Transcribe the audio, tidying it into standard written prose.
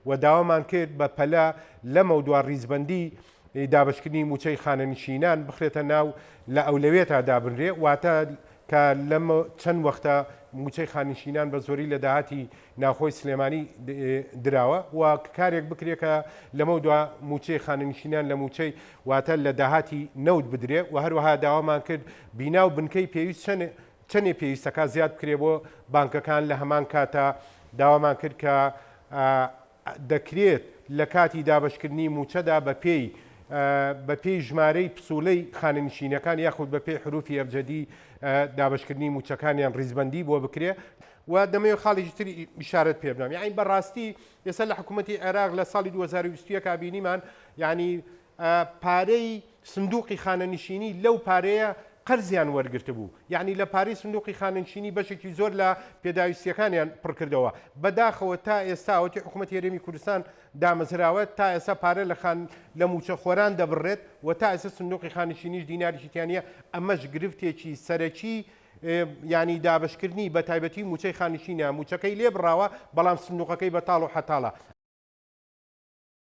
و داوامان کرد بە پەلە لەمەودوا ڕیزبەندی دابەشکردنی مووچەی خانەنشینان بخرێتە ناو لە ئەولەوێتا دابنرێ، واتە کە لەم چەند وەختە مووچەی خانەنشینان بە زۆری لە داهاتی ناوخۆی سلێمانی دراوە و کارێک بکرێ کە لەمەودوا مووچەی خانەنشینان لە مووچەی واتە لە داهاتی نەوت بدرێ و هەروەها داوامان کرد بینا و بنکەی پێویست چەند چەندێ پێویستەکە زیاد بکرێ بۆ بانکەکان لە هەمان کاتا داوامان کرد کە دەکرێت لە کاتی دابەشکردنی مووچەدا بەپێی بەپێی ژمارەی پسوولەی خانەنشینەکان یاخود بەپێی حروفی ئەبجەدی دابەشکردنی مووچەکانیان ڕیزبەندی بۆ بکرێ و دەمەوێت خاڵێکی تر ئیشارەت پێ بدەم یانی بەڕاستی ئێستا لە حکوومەتی عێراق لە ساڵی 2021 بینیمان یانی پارەی سندوقی خانەنشینی لەو پارەیە قەرزیان وەرگرتبوو، یەعنی لە پارەی سندوقی خانەنشینی بەشێکی زۆر لە پێداویستییەکانیان پڕکردەوە، بەداخەوە تا ئێستا ئەوەتی حکومەتی هەرێمی کوردستان دامەزراوە تا ئێستا پارە لە خان لە مووچەخۆران دەبڕێت و تا ئێستا سندوقی خانەنشینیش دینارێکی تیا نییە، ئەمەش گرفتێکی سەرەکی یانی دابەشکردنی بەتایبەتی مووچەی خانەنشینە، مووچەکەی لێ بڕاوە بەڵام سندوقەکەی بەتاڵ و حەتاڵە.